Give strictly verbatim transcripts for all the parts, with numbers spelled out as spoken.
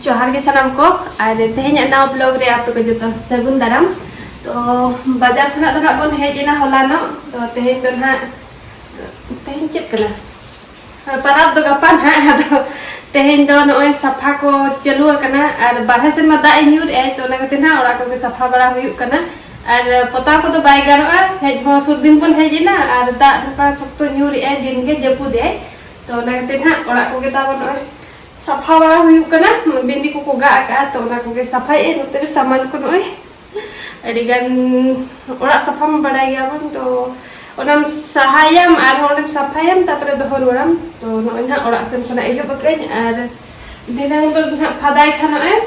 ᱡᱚᱦᱟᱨ ᱜᱮ ᱥᱟᱱᱟᱢ ᱠᱚ, ᱟᱨ ᱛᱮᱦᱮᱧᱟᱜ ᱱᱟᱣᱟ ᱵᱞᱚᱜ ᱨᱮ ᱟᱯᱮ ᱠᱚ ᱡᱚᱛᱚ ᱥᱟᱹᱜᱩᱱ ᱫᱟᱨᱟᱢ᱾ ᱛᱚ ᱵᱟᱡᱟᱨ ᱠᱷᱚᱱᱟᱜ ᱫᱚ ᱱᱟᱜ ᱵᱚᱱ ᱦᱮᱡ ᱮᱱᱟ ᱦᱚᱞᱟᱱᱚᱜ᱾ ᱛᱚ ᱛᱮᱦᱮᱧ ᱫᱚ ᱱᱟᱜ, ᱛᱮᱦᱮᱧ ᱪᱮᱫ ᱠᱟᱱᱟ? ᱯᱟᱨᱟᱵᱽ ᱫᱚ ᱜᱟᱯᱟ ᱱᱟᱜ᱾ ᱟᱫᱚ ᱛᱮᱦᱮᱧ ᱫᱚ ᱱᱚᱜᱼᱚᱭ ᱥᱟᱯᱷᱟ ᱠᱚ ᱪᱟᱹᱞᱩ ᱟᱠᱟᱱᱟ, ᱟᱨ ᱵᱟᱨᱦᱮ ᱥᱮᱱ ᱢᱟ ᱫᱟᱜ ᱮ ᱧᱩᱨ ᱮᱫᱟᱭ, ᱛᱚ ᱚᱱᱟ ᱠᱷᱟᱹᱛᱤᱨ ᱱᱟᱜ ᱚᱲᱟᱜ ᱠᱚᱜᱮ ᱥᱟᱯᱷᱟ ᱵᱟᱲᱟ ᱦᱩᱭᱩᱜ ᱠᱟᱱᱟ᱾ ᱟᱨ ᱯᱚᱛᱟᱣ ᱠᱚᱫᱚ ᱵᱟᱭ ᱜᱟᱱᱚᱜᱼᱟ, ᱦᱮᱡ ᱦᱚᱸ ᱥᱩᱨ ᱫᱤᱱ ᱵᱚᱱ ᱦᱮᱡ ᱮᱱᱟ, ᱟᱨ ᱫᱟᱜ ᱱᱚᱝᱠᱟ ᱥᱚᱠᱛᱚ ᱧᱩᱨ ᱮᱫᱟᱭ, ᱫᱤᱱ ᱜᱮ ᱡᱟᱹᱯᱩᱫ ᱮᱫᱟᱭ᱾ ᱛᱚ ᱚᱱᱟ ᱠᱷᱟᱹᱛᱤᱨ ᱱᱟᱜ ᱚᱲᱟᱜ ᱠᱚᱜᱮ ᱛᱟᱵᱚᱱ ᱱᱚᱜᱼᱚᱭ ᱥᱟᱯᱷᱟ ᱵᱟᱲᱟ ᱦᱩᱭᱩᱜ ᱠᱟᱱᱟ, ᱵᱤᱱᱰᱤ ᱠᱚᱠᱚ ᱜᱟᱜ ᱟᱠᱟᱜᱼᱟ, ᱛᱚ ᱚᱱᱟ ᱠᱚᱜᱮ ᱥᱟᱯᱷᱟᱭᱮᱫᱼᱟᱹᱧ᱾ ᱱᱚᱛᱮ ᱨᱮ ᱥᱟᱢᱟᱱ ᱠᱚ ᱱᱚᱜᱼᱚᱭ ᱟᱹᱰᱤ ᱜᱟᱱ, ᱚᱲᱟᱜ ᱥᱟᱯᱷᱟ ᱢᱟ ᱵᱟᱲᱟᱭ ᱜᱮᱭᱟᱵᱚᱱ, ᱛᱚ ᱚᱱᱟᱢ ᱥᱟᱦᱟᱭᱟᱢ ᱟᱨᱦᱚᱸ ᱚᱸᱰᱮᱢ ᱥᱟᱯᱷᱟᱭᱟᱢ, ᱛᱟᱨᱯᱚᱨᱮ ᱫᱚᱦᱚ ᱨᱩᱣᱟᱹᱲᱟᱢ᱾ ᱛᱚ ᱱᱚᱜᱼᱚᱭ ᱱᱟᱦᱟᱜ ᱚᱲᱟᱜ ᱥᱮᱱ ᱠᱷᱚᱱᱟᱜ ᱮᱦᱚᱵ ᱟᱠᱟᱫᱟᱹᱧ, ᱟᱨ ᱫᱷᱤᱱᱟᱹᱝ ᱫᱚ ᱱᱟᱦᱟᱜ ᱯᱷᱟᱫᱟᱭ ᱠᱷᱟᱱ ᱱᱚᱜᱼᱚᱭ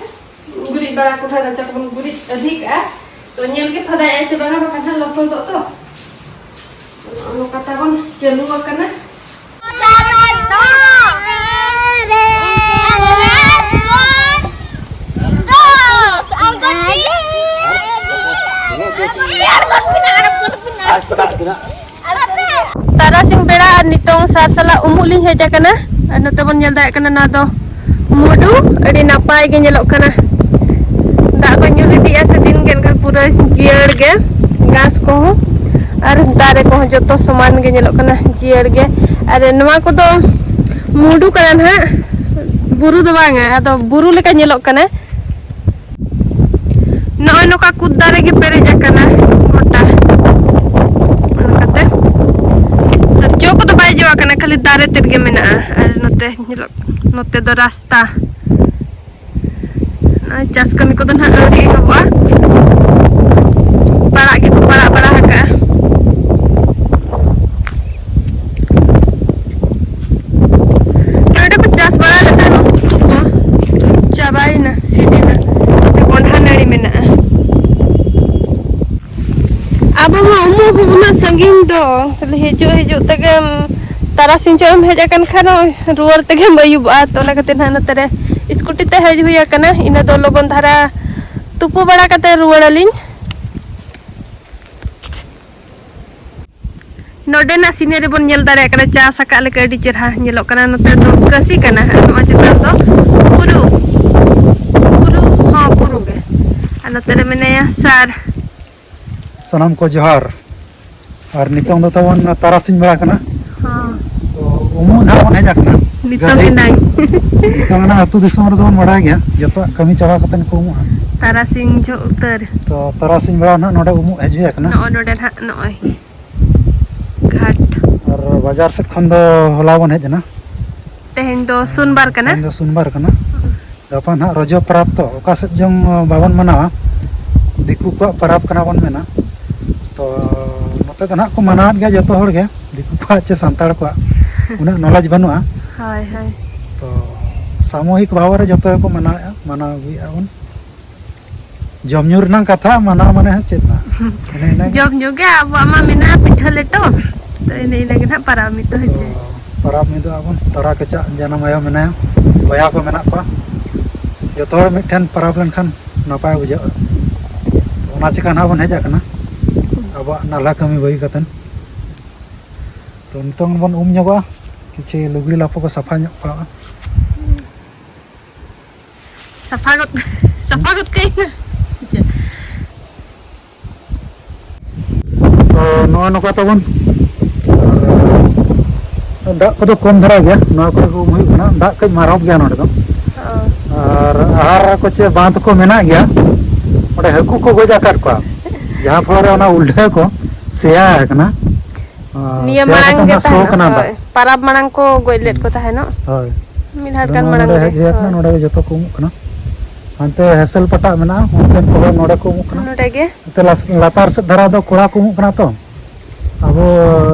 ᱜᱩᱨᱤᱡ ᱵᱟᱲᱟ ᱠᱚ ᱱᱟᱦᱟᱜ ᱨᱟᱪᱟ ᱠᱚᱵᱚᱱ ᱜᱩᱨᱤᱡ ᱟᱹᱫᱷᱤ ᱠᱟᱜᱼᱟ᱾ ᱛᱚ ᱧᱮᱞ ᱜᱮ ᱯᱷᱟᱫᱟᱭᱮᱫᱼᱟᱭ ᱥᱮ ᱵᱟᱝᱟ, ᱵᱟᱠᱷᱟᱱ ᱱᱟᱦᱟᱜ ᱞᱚᱥᱚᱫᱚᱜ ᱛᱚ᱾ ᱱᱚᱜᱼᱚ ᱱᱚᱝᱠᱟ ᱛᱟᱵᱚᱱ ᱪᱟᱹᱞᱩ ᱟᱠᱟᱱᱟ᱾ ᱛᱟᱨᱟᱥᱤᱧ ᱵᱮᱲᱟ ᱟᱨ ᱱᱤᱛᱚᱝ ᱥᱟᱨ ᱥᱟᱞᱟᱜ ᱩᱢᱩᱜ ᱞᱤᱧ ᱦᱮᱡ ᱟᱠᱟᱱᱟ᱾ ᱟᱨ ᱱᱚᱛᱮ ᱵᱚᱱ ᱧᱮᱞ ᱫᱟᱲᱮᱭᱟᱜ ᱠᱟᱱᱟ, ᱱᱚᱣᱟ ᱫᱚ ᱢᱩᱰᱩ ᱟᱹᱰᱤ ᱱᱟᱯᱟᱭ ᱜᱮ ᱧᱮᱞᱚᱜ ᱠᱟᱱᱟ᱾ ᱫᱟᱜ ᱠᱚ ᱧᱩᱨ ᱤᱫᱤᱜᱼᱟ ᱥᱮ ᱫᱤᱱ ᱜᱮ, ᱮᱱᱠᱷᱟᱱ ᱯᱩᱨᱟᱹ ᱡᱤᱭᱟᱹᱲ ᱜᱮ, ᱜᱷᱟᱥ ᱠᱚᱦᱚᱸ ᱟᱨ ᱫᱟᱨᱮ ᱠᱚᱦᱚᱸ ᱡᱚᱛᱚ ᱥᱚᱢᱟᱱ ᱜᱮ ᱧᱮᱞᱚᱜ ᱠᱟᱱᱟ, ᱡᱤᱭᱟᱹᱲ ᱜᱮ᱾ ᱟᱨ ᱱᱚᱣᱟ ᱠᱚᱫᱚ ᱢᱩᱰᱩ ᱠᱟᱱᱟ ᱱᱟᱦᱟᱜ, ᱵᱩᱨᱩ ᱫᱚ ᱵᱟᱝᱟ, ᱟᱫᱚ ᱵᱩᱨᱩ ᱞᱮᱠᱟ ᱧᱮᱞᱚᱜ ᱠᱟᱱᱟ᱾ ᱱᱚᱜᱼᱚᱭ ᱱᱚᱝᱠᱟ ᱠᱩᱫ ᱫᱟᱨᱮ ᱜᱮ ᱯᱮᱨᱮᱡ ᱟᱠᱟᱱᱟ ᱜᱚᱴᱟ᱾ ᱚᱱᱠᱟᱛᱮ ᱟᱨ ᱡᱚ ᱠᱚᱫᱚ ᱵᱟᱭ ᱡᱚ ᱟᱠᱟᱱᱟ, ᱠᱷᱟᱹᱞᱤ ᱫᱟᱨᱮ ᱛᱮᱫ ᱜᱮ ᱢᱮᱱᱟᱜᱼᱟ᱾ ᱟᱨ ᱱᱚᱛᱮ ᱧᱮᱞᱚᱜ, ᱱᱚᱛᱮ ᱫᱚ ᱨᱟᱥᱛᱟ᱾ ᱱᱚᱜᱼᱚᱭ ᱪᱟᱥ ᱠᱟᱹᱢᱤ ᱠᱚᱫᱚ ᱱᱟᱦᱟᱜ ᱟᱹᱣᱨᱤ ᱮᱦᱚᱵᱚᱜᱼᱟ᱾ ᱯᱟᱲᱟᱜ ᱜᱮᱠᱚ ᱯᱟᱲᱟᱜ ᱵᱟᱲᱟ ᱟᱠᱟᱜᱼᱟ᱾ ᱱᱚᱸᱰᱮ ᱠᱚ ᱪᱟᱥ ᱵᱟᱲᱟ ᱞᱮᱫᱟ ᱩᱛᱩ ᱠᱚ, ᱪᱟᱵᱟᱭᱮᱱᱟ, ᱥᱤᱫ ᱮᱱᱟ᱾ ᱠᱚᱸᱰᱷᱟ ᱱᱟᱹᱲᱤ ᱢᱮᱱᱟᱜᱼᱟ᱾ ᱟᱵᱚ ᱢᱟ ᱩᱢᱩᱜ ᱦᱚᱸ ᱩᱱᱟᱹᱜ ᱥᱟᱺᱜᱤᱧ ᱫᱚ, ᱛᱟᱦᱞᱮ ᱦᱤᱡᱩᱜ ᱦᱤᱡᱩᱜ ᱛᱮᱜᱮᱢ ᱛᱟᱨᱟᱥᱤᱧ ᱪᱚᱜ ᱮᱢ ᱦᱮᱡ ᱟᱠᱟᱱ ᱠᱷᱟᱱ ᱨᱩᱣᱟᱹᱲ ᱛᱮᱜᱮᱢ ᱟᱹᱭᱩᱵᱚᱜᱼᱟ᱾ ᱛᱚ ᱚᱱᱟ ᱠᱷᱟᱹᱛᱤᱨ ᱱᱟᱦᱟᱜ ᱱᱚᱛᱮ ᱨᱮ ᱥᱠᱩᱴᱤ ᱛᱮ ᱦᱮᱡ ᱦᱩᱭ ᱟᱠᱟᱱᱟ᱾ ᱤᱱᱟᱹ ᱫᱚ ᱞᱚᱜᱚᱱ ᱫᱷᱟᱨᱟ ᱛᱩᱯᱩ ᱵᱟᱲᱟ ᱠᱟᱛᱮ ᱨᱩᱣᱟᱹᱲ ᱟᱹᱞᱤᱧ᱾ ᱱᱚᱰᱮᱱᱟᱜ ᱥᱤᱱᱟᱹᱨᱤ ᱵᱚᱱ ᱧᱮᱞ ᱫᱟᱲᱮᱭᱟᱜ ᱠᱟᱱᱟ, ᱪᱟᱥ ᱟᱠᱟᱫ ᱞᱮᱠᱟ ᱟᱹᱰᱤ ᱪᱮᱨᱦᱟ ᱧᱮᱞᱚᱜ ᱠᱟᱱᱟ᱾ ᱱᱚᱛᱮ ᱫᱚ ᱠᱟᱹᱥᱤ ᱠᱟᱱᱟ ᱦᱟᱸᱜ, ᱱᱚᱣᱟ ᱪᱮᱛᱟᱱ ᱫᱚ ᱵᱩᱨᱩ᱾ ᱥᱟᱨ᱾ ᱥᱟᱱᱟᱢ ᱠᱚ ᱡᱚᱦᱟᱨ᱾ ᱟᱨ ᱱᱤᱛᱚᱝ ᱫᱚ ᱛᱟᱵᱚᱱ ᱛᱟᱨᱟᱥᱤᱧ ᱵᱮᱲᱟ ᱠᱟᱱᱟ᱾ ᱦᱚᱸ᱾ ᱛᱚ, ᱩᱢᱩᱜ ᱱᱟᱦᱟᱜ ᱵᱚᱱ ᱦᱮᱡ ᱟᱠᱟᱱᱟ᱾ ᱱᱤᱛᱚᱝ ᱜᱟᱹᱰᱤ ᱮᱱᱟᱝ᱾ ᱱᱤᱛᱚᱝ ᱚᱱᱟ ᱟᱹᱛᱩ ᱫᱤᱥᱚᱢ ᱨᱮᱫᱚ ᱵᱚᱱ ᱵᱟᱲᱟᱭ ᱜᱮᱭᱟ, ᱡᱚᱛᱚᱣᱟᱜ ᱠᱟᱹᱢᱤ ᱪᱟᱵᱟ ᱠᱟᱛᱮ ᱠᱚ ᱩᱢᱩᱜᱼᱟ᱾ ᱛᱟᱨᱟᱥᱤᱧ ᱡᱚᱦᱚᱜ ᱩᱛᱟᱹᱨ᱾ ᱛᱚ, ᱛᱟᱨᱟᱥᱤᱧ ᱵᱮᱲᱟ ᱱᱟᱦᱟᱜ ᱱᱚᱰᱮ ᱩᱢᱩᱜ ᱦᱮᱡ ᱦᱩᱭ ᱟᱠᱟᱱᱟ᱾ ᱱᱚᱜᱼᱚ ᱱᱚᱰᱮ ᱱᱟᱦᱟᱜ, ᱱᱚᱜᱼᱚᱭ ᱜᱷᱟᱴ᱾ ᱟᱨ ᱵᱟᱡᱟᱨ ᱥᱮᱫ ᱠᱷᱚᱱ ᱫᱚ ᱦᱚᱞᱟ ᱵᱚᱱ ᱦᱮᱡ ᱮᱱᱟ᱾ ᱛᱮᱦᱮᱧ ᱫᱚ ᱥᱩᱱᱵᱟᱨ ᱠᱟᱱᱟ᱾ ᱛᱮᱦᱮᱧ ᱫᱚ ᱥᱩᱱᱵᱟᱨ ᱠᱟᱱᱟ᱾ ᱜᱟᱯᱟ ᱱᱟᱦᱟᱜ ᱨᱚᱡᱚ ᱯᱚᱨᱚᱵᱽ ᱛᱚ, ᱚᱠᱟ ᱥᱮᱫ ᱪᱚᱝ ᱵᱟᱵᱚᱱ ᱢᱟᱱᱟᱣᱟ᱾ ᱫᱤᱠᱩ ᱠᱚᱣᱟᱜ ᱯᱚᱨᱚᱵᱽ ᱠᱟᱱᱟ ᱵᱚᱱ ᱢᱮᱱᱟ᱾ ᱛᱚ, ᱱᱚᱛᱮ ᱫᱚ ᱱᱟᱦᱟᱜ ᱠᱚ ᱢᱟᱱᱟᱣᱮᱫ ᱜᱮᱭᱟ ᱡᱚᱛᱚ ᱦᱚᱲ ᱜᱮ, ᱫᱤᱠᱩ ᱠᱚᱣᱟᱜ ᱪᱮ ᱥᱟᱱᱛᱟᱲ ᱠᱚᱣᱟᱜ ᱩᱱᱟᱹᱜ ᱱᱚᱞᱮᱡᱽ ᱵᱟᱹᱱᱩᱜᱼᱟ᱾ ᱦᱳᱭ, ᱦᱳᱭ᱾ ᱛᱚ, ᱥᱟᱢᱩᱦᱤᱠ ᱵᱷᱟᱵᱮ ᱨᱮ ᱡᱚᱛᱚ ᱜᱮᱠᱚ ᱢᱟᱱᱟᱣᱮᱫᱼᱟ, ᱢᱟᱱᱟᱣ ᱟᱹᱜᱩᱭᱮᱫᱼᱟ ᱵᱚᱱ᱾ ᱡᱚᱢ ᱧᱩ ᱨᱮᱱᱟᱜ ᱠᱟᱛᱷᱟ, ᱢᱟᱱᱟᱣ ᱢᱟᱱᱮ ᱦᱚᱸ ᱪᱮᱫ ᱱᱟᱜ? ᱮᱱᱮ ᱤᱱᱟᱹ ᱜᱮ᱾ ᱡᱚᱢ ᱧᱩ ᱜᱮ ᱟᱵᱚᱣᱟᱜ ᱢᱟ ᱢᱮᱱᱟᱜᱼᱟ, ᱯᱤᱴᱷᱟᱹ ᱞᱮᱴᱚ᱾ ᱛᱚ, ᱮᱱᱮ ᱤᱱᱟᱹ ᱜᱮ ᱱᱟᱜ ᱯᱟᱨᱟᱵᱽ ᱢᱤᱫ ᱫᱚ ᱦᱮᱸ ᱛᱚ, ᱪᱮ? ᱯᱟᱨᱟᱵᱽ ᱢᱤᱫ ᱫᱚ ᱟᱵᱚᱱ ᱛᱟᱨᱟ ᱠᱮᱪᱟᱜ ᱡᱟᱱᱟᱢ ᱟᱭᱳ ᱢᱮᱱᱟᱭᱟ, ᱵᱚᱭᱦᱟ ᱠᱚ ᱢᱮᱱᱟᱜ ᱠᱚᱣᱟ᱾ ᱡᱚᱛᱚ ᱦᱚᱲ ᱢᱤᱫᱴᱷᱮᱱ ᱯᱟᱨᱟᱵᱽ ᱞᱮᱱᱠᱷᱟᱱ ᱱᱟᱯᱟᱭ ᱵᱩᱡᱷᱟᱹᱜᱼᱟ᱾ ᱛᱚ, ᱚᱱᱟ ᱪᱤᱠᱟ ᱱᱟᱜ ᱵᱚᱱ ᱦᱮᱡ ᱟᱠᱟᱱᱟ, ᱟᱵᱚᱣᱟᱜ ᱱᱟᱞᱦᱟ ᱠᱟᱹᱢᱤ ᱵᱟᱹᱜᱤ ᱠᱟᱛᱮᱱ᱾ ᱛᱚ, ᱱᱤᱛᱚᱝ ᱵᱚᱱ ᱩᱢ ᱧᱚᱜᱚᱜᱼᱟ, ᱠᱤᱪᱷᱩ ᱞᱩᱜᱽᱲᱤ ᱞᱟᱯᱚ ᱠᱚ ᱥᱟᱯᱷᱟ ᱧᱚᱜ ᱯᱟᱲᱟᱜᱼᱟ᱾ ᱥᱟᱯᱷᱟ ᱜᱚᱫ, ᱥᱟᱯᱷᱟ ᱜᱚᱫ ᱠᱟᱹᱧ ᱢᱮ᱾ ᱛᱚ, ᱱᱚᱜᱼᱚᱭ ᱱᱚᱝᱠᱟ ᱛᱟᱵᱚᱱ᱾ ᱟᱨ ᱫᱟᱜ ᱠᱚᱫᱚ ᱠᱚᱢ ᱫᱷᱟᱨᱟ ᱜᱮᱭᱟ, ᱱᱚᱣᱟ ᱠᱚᱨᱮ ᱠᱚ ᱩᱢ ᱦᱩᱭᱩᱜ ᱠᱟᱱᱟ᱾ ᱫᱟᱜ ᱠᱟᱹᱡ ᱢᱟᱨᱟᱣ ᱜᱮᱭᱟ ᱱᱚᱰᱮ ᱫᱚ᱾ ᱚ᱾ ᱟᱨ ᱟᱦᱟᱨ ᱠᱚ ᱪᱮ ᱵᱟᱸᱫᱷ ᱠᱚ ᱢᱮᱱᱟᱜ ᱜᱮᱭᱟ, ᱚᱸᱰᱮ ᱦᱟᱹᱠᱩ ᱠᱚ ᱜᱚᱡ ᱟᱠᱟᱫ ᱠᱚᱣᱟ, ᱡᱟᱦᱟᱸ ᱯᱷᱚᱞᱚ ᱨᱮ ᱚᱱᱟ ᱩᱞᱰᱷᱟᱹ ᱠᱚ ᱥᱮᱭᱟ ᱟᱠᱟᱱᱟ᱾ ᱟᱨ ᱱᱤᱭᱟᱹ ᱥᱮᱭᱟ ᱢᱟᱲᱟᱝ ᱠᱟᱛᱮ ᱜᱮ ᱱᱟᱜ ᱥᱚ ᱛᱟᱦᱮᱱᱚᱜ, ᱠᱟᱱᱟ ᱫᱟᱜ᱾ ᱦᱳᱭ, ᱯᱟᱨᱟᱵᱽ ᱢᱟᱲᱟᱝ ᱠᱚ ᱜᱚᱡ ᱞᱮᱫ ᱠᱚ ᱛᱟᱦᱮᱱᱚᱜ᱾ ᱦᱳᱭ᱾ ᱢᱤᱫ ᱦᱟᱴ ᱟᱫᱚ ᱜᱟᱱ ᱱᱚᱣᱟ ᱢᱟᱲᱟᱝ ᱱᱚᱰᱮ ᱨᱮᱜᱮ᱾ ᱦᱮᱡ ᱦᱩᱭ ᱟᱠᱟᱱᱟ, ᱦᱳᱭ᱾ ᱱᱚᱰᱮ ᱜᱮ ᱡᱚᱛᱚ ᱠᱚ ᱩᱢᱩᱜ ᱠᱟᱱᱟ᱾ ᱦᱟᱱᱛᱮ ᱦᱮᱸᱥᱮᱞ ᱯᱟᱴᱟ ᱢᱮᱱᱟᱜᱼᱟ, ᱚᱱᱛᱮᱱ ᱠᱚᱦᱚᱸ ᱱᱚᱰᱮ ᱠᱚ ᱩᱢᱩᱜ ᱠᱟᱱᱟ᱾ ᱱᱚᱰᱮ ᱜᱮ᱾ ᱱᱚᱛᱮ ᱞᱟᱥ-, ᱞᱟᱛᱟᱨ ᱥᱮᱫ ᱫᱷᱟᱨᱟ ᱫᱚ ᱠᱚᱲᱟ ᱠᱚ ᱩᱢᱩᱜ ᱠᱟᱱᱟ ᱛᱚ, ᱟᱵᱚ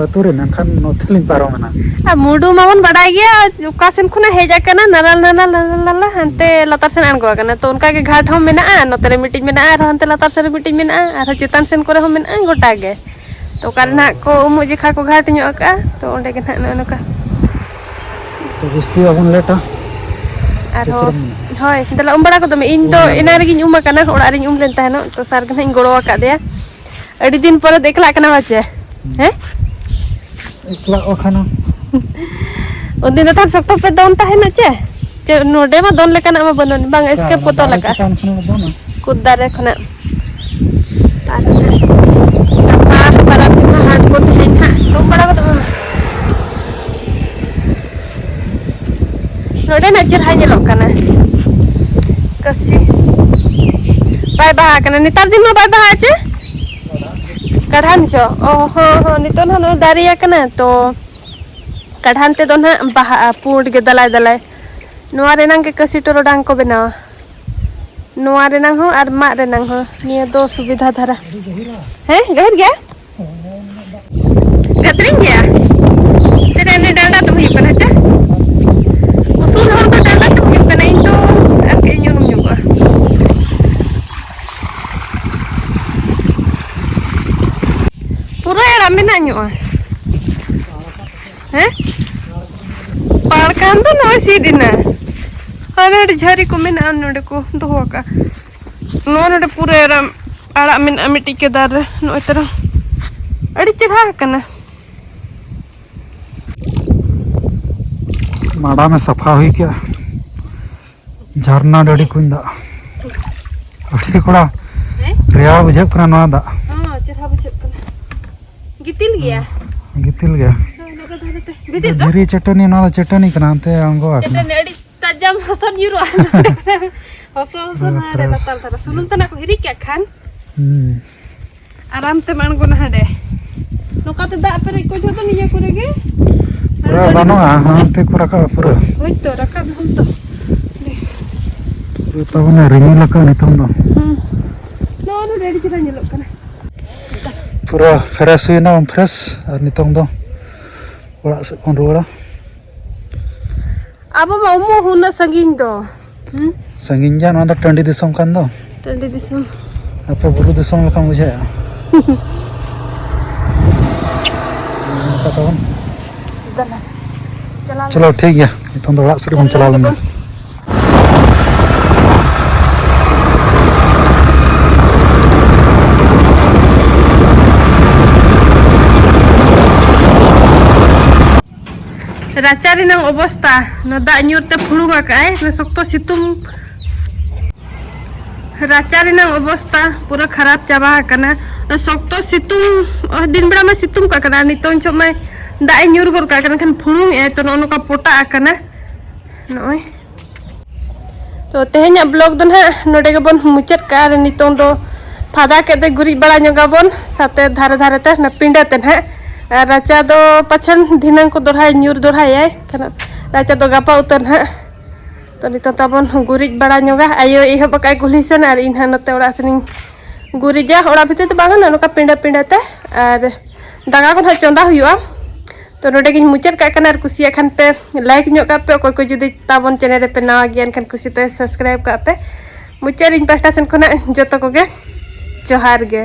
ᱟᱹᱛᱩ ᱨᱮ, ᱮᱱᱠᱷᱟᱱ ᱱᱚᱛᱮ ᱞᱤᱧ ᱯᱟᱨᱚᱢᱮᱱᱟ᱾ ᱟᱨ ᱢᱩᱰᱩ ᱢᱟᱵᱚᱱ ᱵᱟᱰᱟᱭ ᱜᱮᱭᱟ, ᱚᱠᱟ ᱥᱮᱱ ᱠᱷᱚᱱᱟᱜ ᱦᱮᱡ ᱟᱠᱟᱱᱟ, ᱱᱟᱞᱟ ᱱᱟᱞᱟ ᱱᱟᱞᱟ ᱱᱟᱞᱟ, ᱦᱟᱱᱛᱮ ᱞᱟᱛᱟᱨ ᱥᱮᱱ ᱟᱬᱜᱚ ᱟᱠᱟᱱᱟ᱾ ᱛᱚ, ᱚᱱᱠᱟ ᱜᱮ ᱜᱷᱟᱴ ᱦᱚᱸ ᱢᱮᱱᱟᱜᱼᱟ, ᱱᱚᱛᱮ ᱨᱮ ᱢᱤᱫᱴᱤᱡ ᱢᱮᱱᱟᱜᱼᱟ, ᱟᱨᱦᱚᱸ ᱦᱟᱱᱛᱮ ᱞᱟᱛᱟᱨ ᱥᱮᱱ ᱨᱮ ᱢᱤᱫᱴᱤᱡ ᱢᱮᱱᱟᱜᱼᱟ, ᱟᱨᱦᱚᱸ ᱪᱮᱛᱟᱱ ᱥᱮᱱ ᱠᱚᱨᱮ ᱦᱚᱸ ᱢᱮᱱᱟᱜᱼᱟ, ᱜᱚᱴᱟ ᱜᱮ᱾ ᱛᱚ, ᱚᱠᱟ ᱨᱮ ᱱᱟᱦᱟᱜ ᱠᱚ ᱩᱢᱩᱜ ᱡᱚᱠᱷᱟ ᱠᱚ ᱜᱷᱟᱴ ᱧᱚᱜ ᱟᱠᱟᱜᱼᱟ, ᱛᱚ, ᱚᱸᱰᱮ ᱜᱮ ᱱᱟᱦᱟᱜ ᱱᱚᱜᱼᱚ ᱱᱚᱝᱠᱟ᱾ ᱛᱚ, ᱡᱟᱹᱥᱛᱤ ᱵᱟᱵᱚᱱ ᱞᱮᱴᱟ᱾ ᱟᱨᱦᱚᱸ, ᱪᱮᱫ ᱪᱚᱨᱚᱢ ᱢᱮᱱᱟᱜᱼᱟ? ᱦᱳᱭ, ᱫᱮᱞᱟ ᱩᱢ ᱵᱟᱲᱟ ᱠᱚᱫᱚ ᱢᱮ᱾ ᱤᱧ ᱫᱚ ᱩᱢ ᱵᱟᱲᱟ ᱮᱱᱟᱝ ᱠᱚᱫᱚ᱾ ᱨᱮᱜᱤᱧ ᱩᱢ ᱟᱠᱟᱱᱟ, ᱚᱲᱟᱜ ᱨᱤᱧ ᱩᱢ ᱞᱮᱱ ᱛᱟᱦᱮᱱᱚᱜ, ᱛᱚ ᱥᱟᱨ ᱜᱮ ᱱᱟᱦᱟᱜ ᱤᱧ ᱜᱚᱲᱚ ᱟᱠᱟᱫᱮᱭᱟ᱾ ᱟᱹᱰᱤ ᱫᱤᱱ ᱯᱚᱨᱮ ᱫᱚ ᱮᱠᱞᱟᱜ ᱠᱟᱱᱟ ᱯᱟᱪᱮ? ᱦᱮᱸ? ᱮᱠᱞᱟᱜ ᱵᱟᱠᱷᱟᱱ᱾ ᱩᱱᱫᱤᱱ ᱫᱚ ᱛᱟᱦᱚᱞᱮ ᱥᱚᱠᱛᱚ ᱯᱮ ᱫᱚᱱ ᱛᱟᱦᱮᱱᱟ ᱪᱮ? ᱪᱮ, ᱱᱚᱰᱮ ᱢᱟ ᱫᱚᱱ ᱞᱮᱠᱟᱱᱟᱜ ᱢᱟ ᱵᱟᱹᱱᱩᱜ, ᱵᱟᱝ, ᱚᱠᱟ, escape ᱚᱱᱟ ᱠᱚ ᱛᱚᱞ ᱫᱟᱨᱮ ᱟᱠᱟᱫ᱾ ᱪᱮᱛᱟᱱ ᱠᱷᱚᱱᱟᱜ ᱫᱚᱱᱟ? ᱠᱩᱫ ᱫᱟᱨᱮ ᱠᱷᱚᱱᱟᱜ᱾ ᱟᱨ ᱜᱟᱯᱟ ᱯᱟᱨᱟᱵᱽ ᱡᱚᱠᱷᱚᱱ ᱦᱟᱴ ᱠᱚ ᱛᱟᱦᱮᱱ ᱦᱟᱸᱜ, ᱛᱩᱢ ᱵᱟᱲᱟ ᱜᱚᱫᱚᱜ ᱢᱮ᱾ ᱱᱚᱰᱮᱱᱟᱜ ᱪᱮᱦᱨᱟ ᱧᱮᱞᱚᱜ ᱠᱟᱱᱟ᱾ ᱠᱟᱹᱥᱤ ᱵᱟᱭ ᱵᱟᱦᱟ ᱠᱟᱱᱟ, ᱱᱮᱛᱟᱨ ᱫᱤᱱ ᱢᱟ ᱵᱟᱭ ᱵᱟᱦᱟᱜᱼᱟ ᱪᱮ? ᱠᱟᱰᱷᱟᱱ ᱪᱚ? ᱚ, ᱦᱚᱸ, ᱦᱚᱸ, ᱱᱤᱛᱚᱜ ᱱᱟᱦᱟᱜ ᱱᱚᱜᱼᱚᱭ ᱫᱟᱨᱮ ᱟᱠᱟᱱᱟ ᱛᱚ᱾ ᱠᱟᱰᱷᱟᱱ ᱛᱮᱫᱚ ᱱᱟᱦᱟᱜ ᱵᱟᱦᱟᱜᱼᱟ ᱯᱩᱸᱰ ᱜᱮ ᱫᱟᱞᱟᱭ ᱫᱟᱞᱟᱭ᱾ ᱱᱚᱣᱟ ᱨᱮᱱᱟᱝ ᱜᱮ ᱠᱟᱹᱥᱤ ᱴᱚᱨᱚᱰᱟᱝ ᱠᱚ ᱵᱮᱱᱟᱣᱟ, ᱱᱚᱣᱟ ᱨᱮᱱᱟᱝ ᱦᱚᱸ ᱟᱨ ᱢᱟᱫ ᱨᱮᱱᱟᱝ ᱦᱚᱸ᱾ ᱱᱤᱭᱟᱹ ᱫᱚ ᱥᱩᱵᱤᱫᱷᱟ ᱫᱷᱟᱨᱟ᱾ ᱦᱮᱸ, ᱜᱟᱹᱦᱤᱨ ᱜᱮᱭᱟ᱾ ᱜᱟᱹᱛᱨᱤᱧ ᱜᱮᱭᱟ᱾ ᱛᱤᱱᱟᱹᱜ ᱩᱱᱤ ᱰᱟᱸᱰᱟ ᱛᱮᱢ ᱦᱩᱭᱩᱜ ᱠᱟᱱᱟ ᱪᱮ? ᱩᱥᱩᱞ ᱦᱚᱲ ᱫᱚ ᱰᱟᱸᱰᱟ ᱛᱮᱢ ᱦᱩᱭᱩᱜ ᱠᱟᱱᱟ, ᱤᱧ ᱫᱚ ᱟᱨ ᱠᱟᱹᱡ ᱤᱧ ᱩᱱᱩᱢ ᱧᱚᱜᱚᱜᱼᱟ᱾ ᱯᱩᱨᱟᱹ ᱟᱲᱟᱜ ᱢᱮᱱᱟᱜ ᱧᱚᱜᱼᱟ᱾ ᱦᱮᱸ? ᱯᱟᱲ ᱠᱟᱱ ᱫᱚ ᱱᱚᱜᱼᱚᱭ ᱥᱤᱫ ᱮᱱᱟ᱾ ᱟᱨ ᱟᱹᱰᱤ ᱡᱷᱟᱹᱨᱤ ᱠᱚ ᱢᱮᱱᱟᱜᱼᱟ, ᱱᱚᱰᱮ ᱠᱚ ᱫᱚᱦᱚ ᱟᱠᱟᱫᱼᱟ᱾ ᱱᱚᱣᱟ ᱱᱚᱰᱮ ᱯᱩᱨᱟᱹ ᱟᱨᱟᱢ ᱟᱲᱟᱜ ᱢᱮᱱᱟᱜᱼᱟ ᱢᱤᱫᱴᱤᱡ ᱠᱮᱫᱟᱨ ᱨᱮ᱾ ᱱᱚᱜᱼᱚᱭ ᱛᱟᱨᱟ ᱟᱹᱰᱤ ᱪᱮᱦᱨᱟ ᱟᱠᱟᱱᱟ᱾ ᱢᱟᱰᱟᱢ ᱮ ᱥᱟᱯᱷᱟ ᱦᱩᱭ ᱠᱮᱜᱼᱟ᱾ ᱡᱷᱟᱨᱱᱟ ᱰᱟᱹᱰᱤ ᱠᱩᱧ ᱫᱟᱜ᱾ ᱟᱹᱰᱤ ᱠᱚᱲᱟ, ᱦᱮᱸ? ᱨᱮᱭᱟᱲ ᱵᱩᱡᱷᱟᱹᱜ ᱠᱟᱱᱟ ᱱᱚᱣᱟ ᱫᱟᱜ᱾ ᱦᱚᱸ, ᱪᱮᱦᱨᱟ ᱵᱩᱡᱷᱟᱹᱜ ᱠᱟᱱᱟ᱾ ᱜᱤᱛᱤᱞ ᱜᱮᱭᱟ᱾ ᱜᱤᱛᱤᱞ ᱜᱮᱭᱟ᱾ ᱦᱚᱸ, ᱱᱚᱝᱠᱟ ᱫᱷᱟᱨᱮ ᱛᱮ᱾ ᱵᱷᱤᱛᱤᱨ ᱫᱚ? ᱫᱷᱤᱨᱤ ᱪᱟᱹᱴᱟᱹᱱᱤ, ᱱᱚᱣᱟ ᱫᱚ ᱪᱟᱹᱴᱟᱹᱱᱤ ᱠᱟᱱᱟ, ᱦᱟᱱᱛᱮ ᱟᱬᱜᱚ ᱟᱠᱟᱱᱟ᱾ ᱪᱟᱹᱴᱟᱹᱱᱤ ᱟᱹᱰᱤ ᱛᱟᱡᱟᱢ ᱦᱚᱥᱚᱱ ᱧᱩᱨᱩᱜᱼᱟ ᱱᱚᱰᱮ᱾ ᱦᱚᱥᱚ, ᱦᱚᱥᱚ ᱱᱚᱰᱮ ᱯᱨᱮᱥ᱾ ᱞᱟᱛᱟᱨ ᱫᱷᱟᱨᱟ᱾ ᱥᱩᱱᱩᱢ ᱛᱟᱱᱟ ᱠᱚ ᱦᱤᱨᱤᱡ ᱠᱟᱜ ᱠᱷᱟᱱ᱾ ᱦᱩᱸ᱾ ᱟᱨᱟᱢ ᱛᱮᱢ ᱟᱬᱜᱚᱱᱟ ᱦᱟᱸᱰᱮ᱾ ᱱᱚᱝᱠᱟᱛᱮ ᱫᱟᱜ ᱯᱮᱨᱮᱡ ᱠᱚ ᱡᱷᱚᱛᱚ ᱱᱤᱭᱟᱹ ᱠᱚᱨᱮ ᱜᱮ᱾ ᱯᱩᱨᱟᱹ ᱵᱟᱹᱱᱩᱜᱼᱟ, ᱦᱟᱱᱛᱮ ᱠᱚ ᱨᱟᱠᱟᱵᱼᱟ ᱯᱩᱨᱟᱹ᱾ ᱦᱳᱭ ᱛᱚ, ᱨᱟᱠᱟᱵ ᱦᱚᱸ ᱛᱚ᱾ ᱯᱩᱨᱟᱹ ᱛᱟᱵᱚᱱᱮ ᱨᱤᱢᱤᱞ ᱟᱠᱟᱫ ᱱᱤᱛᱚᱝ ᱫᱚ᱾ ᱦᱩᱸ᱾ ᱱᱚᱣᱟ ᱱᱚᱰᱮ ᱟᱹᱰᱤ ᱪᱮᱦᱨᱟ ᱧᱮᱞᱚᱜ ᱠᱟᱱᱟ᱾ ᱯᱩᱨᱟᱹ ᱯᱷᱨᱮᱥ ᱦᱩᱭᱱᱟ, ᱯᱷᱨᱮᱥ᱾ ᱟᱨ ᱱᱤᱛᱚᱝ ᱫᱚ ᱚᱲᱟᱜ ᱥᱮᱫ ᱵᱚᱱ ᱨᱩᱣᱟᱹᱲᱟ᱾ ᱟᱵᱚ ᱢᱟ ᱩᱢᱩᱜ ᱩᱱᱟᱹᱜ ᱥᱟᱺᱜᱤᱧ ᱫᱚ᱾ ᱦᱩᱸ? ᱥᱟᱺᱜᱤᱧ ᱜᱮᱭᱟ, ᱱᱚᱣᱟ ᱫᱚ ᱴᱟᱺᱰᱤ ᱫᱤᱥᱚᱢ ᱠᱟᱱ ᱫᱚ᱾ ᱴᱟᱺᱰᱤ ᱫᱤᱥᱚᱢ᱾ ᱟᱯᱮ ᱵᱩᱨᱩ ᱫᱤᱥᱚᱢ ᱞᱮᱠᱟᱢ ᱵᱩᱡᱷᱟᱹᱣᱮᱫᱼᱟ? ᱱᱚᱝᱠᱟ ᱛᱟᱵᱚᱱ᱾ ᱫᱮᱞᱟ᱾ ᱪᱟᱞᱟᱣ ᱪᱚᱞᱚ, ᱞᱮᱱ᱾ ᱴᱷᱤᱠ ᱜᱮᱭᱟ, ᱱᱤᱛᱚᱝ ᱫᱚ ᱚᱲᱟᱜ ᱥᱮᱫ ᱜᱮᱵᱚᱱ ᱪᱟᱞᱟᱣ ᱪᱟᱞᱟᱣ ᱞᱮᱱ ᱜᱮ᱾ ᱞᱮᱱᱜᱮ᱾ ᱨᱟᱪᱟ ᱨᱮᱱᱟᱝ ᱚᱵᱚᱥᱛᱟ, ᱱᱚᱣᱟ ᱫᱟᱜ ᱧᱩᱨ ᱛᱮ ᱯᱷᱩᱲᱩᱝ ᱟᱠᱟᱜᱼᱟᱭ, ᱱᱚᱣᱟ ᱥᱚᱠᱛᱚ ᱥᱤᱛᱩᱝ᱾ ᱨᱟᱪᱟ ᱨᱮᱱᱟᱝ ᱚᱵᱚᱥᱛᱟ ᱯᱩᱨᱟᱹ ᱠᱷᱟᱨᱟᱯ ᱪᱟᱵᱟ ᱟᱠᱟᱱᱟ᱾ ᱥᱚᱠᱛᱚ ᱥᱤᱛᱩᱝ, ᱫᱤᱱ ᱵᱮᱲᱟ ᱢᱟ ᱥᱤᱛᱩᱝ ᱠᱟᱜ ᱠᱟᱱᱟ, ᱱᱤᱛᱚᱝ ᱡᱚᱦᱚᱜ ᱢᱟᱭ ᱫᱟᱜ ᱮ ᱧᱩᱨ ᱜᱚᱫ ᱠᱟᱜ ᱠᱟᱱᱟ, ᱠᱷᱟᱱ ᱯᱷᱩᱲᱩᱝ ᱮᱜᱼᱟᱭ, ᱛᱚ ᱱᱚᱜᱼᱚ ᱱᱚᱝᱠᱟ ᱯᱚᱴᱟᱜ ᱟᱠᱟᱱᱟ᱾ ᱱᱚᱜᱼᱚᱭ, ᱛᱚ ᱛᱮᱦᱮᱧᱟᱜ ᱵᱞᱚᱜ ᱫᱚ ᱱᱟᱦᱟᱜ ᱱᱚᱰᱮ ᱜᱮᱵᱚᱱ ᱢᱩᱪᱟᱹᱫ ᱠᱟᱜᱼᱟ᱾ ᱟᱨ ᱱᱤᱛᱚᱝ ᱫᱚ ᱯᱷᱟᱫᱟ ᱠᱮᱫ ᱛᱮ ᱜᱩᱨᱤᱡ ᱵᱟᱲᱟ ᱧᱚᱜᱟᱵᱚᱱ ᱥᱟᱛᱮ ᱫᱷᱟᱨᱮ ᱫᱷᱟᱨᱮ ᱛᱮ, ᱚᱱᱟ ᱯᱤᱸᱰᱟᱹ ᱛᱮ ᱱᱟᱦᱟᱜ᱾ ᱟᱨ ᱨᱟᱪᱟ ᱫᱚ ᱯᱟᱪᱷᱮᱱ ᱫᱷᱤᱱᱟᱹᱝ ᱠᱚ ᱫᱚᱦᱲᱟᱭ ᱧᱩᱨ ᱫᱚᱦᱲᱟᱭᱟᱭ, ᱠᱷᱟᱱ ᱨᱟᱪᱟ ᱫᱚ ᱜᱟᱯᱟ ᱩᱛᱟᱹᱨ ᱱᱟᱦᱟᱜ᱾ ᱛᱚ ᱱᱤᱛᱚᱝ ᱛᱟᱵᱚᱱ ᱜᱩᱨᱤᱡ ᱵᱟᱲᱟ ᱧᱚᱜᱟ᱾ ᱟᱭᱳ ᱮᱦᱚᱵ ᱟᱠᱟᱫ ᱠᱩᱞᱦᱤ ᱥᱮᱱ, ᱟᱨ ᱤᱧ ᱦᱟᱸᱜ ᱱᱚᱛᱮ ᱚᱲᱟᱜ ᱥᱮᱱᱤᱧ ᱜᱩᱨᱤᱡᱟ᱾ ᱚᱲᱟᱜ ᱵᱷᱤᱛᱤᱨ ᱫᱚ ᱵᱟᱝᱟ, ᱱᱚᱜᱼᱚ ᱱᱚᱝᱠᱟ ᱯᱤᱸᱰᱟᱹ ᱯᱤᱸᱰᱟᱹ ᱛᱮ᱾ ᱟᱨ ᱫᱟᱠᱟ ᱠᱚ ᱱᱟᱦᱟᱜ ᱪᱚᱸᱫᱟ ᱦᱩᱭᱩᱜᱼᱟ᱾ ᱛᱚ ᱱᱚᱰᱮ ᱜᱤᱧ ᱢᱩᱪᱟᱹᱫ ᱠᱟᱜ ᱠᱟᱱᱟ᱾ ᱟᱨ ᱠᱩᱥᱤᱭᱟᱜ ᱠᱷᱟᱱ ᱯᱮ ᱞᱟᱭᱤᱠ ᱧᱚᱜ ᱠᱟᱜ ᱯᱮ, ᱚᱠᱚᱭ ᱠᱚ ᱡᱩᱫᱤ ᱛᱟᱵᱚᱱ ᱪᱮᱱᱮᱞ ᱨᱮᱯᱮ ᱱᱟᱣᱟ ᱜᱮᱭᱟ ᱮᱱᱠᱷᱟᱱ ᱠᱩᱥᱤᱛᱮ ᱥᱟᱵᱥᱠᱨᱟᱭᱤᱵ ᱠᱟᱜ ᱯᱮ᱾ ᱢᱩᱪᱟᱹᱫ ᱤᱧ ᱯᱟᱦᱴᱟ ᱥᱮᱱ ᱠᱷᱚᱱᱟᱜ ᱡᱚᱛᱚ ᱠᱚᱜᱮ ᱡᱚᱦᱟᱨ ᱜᱮ᱾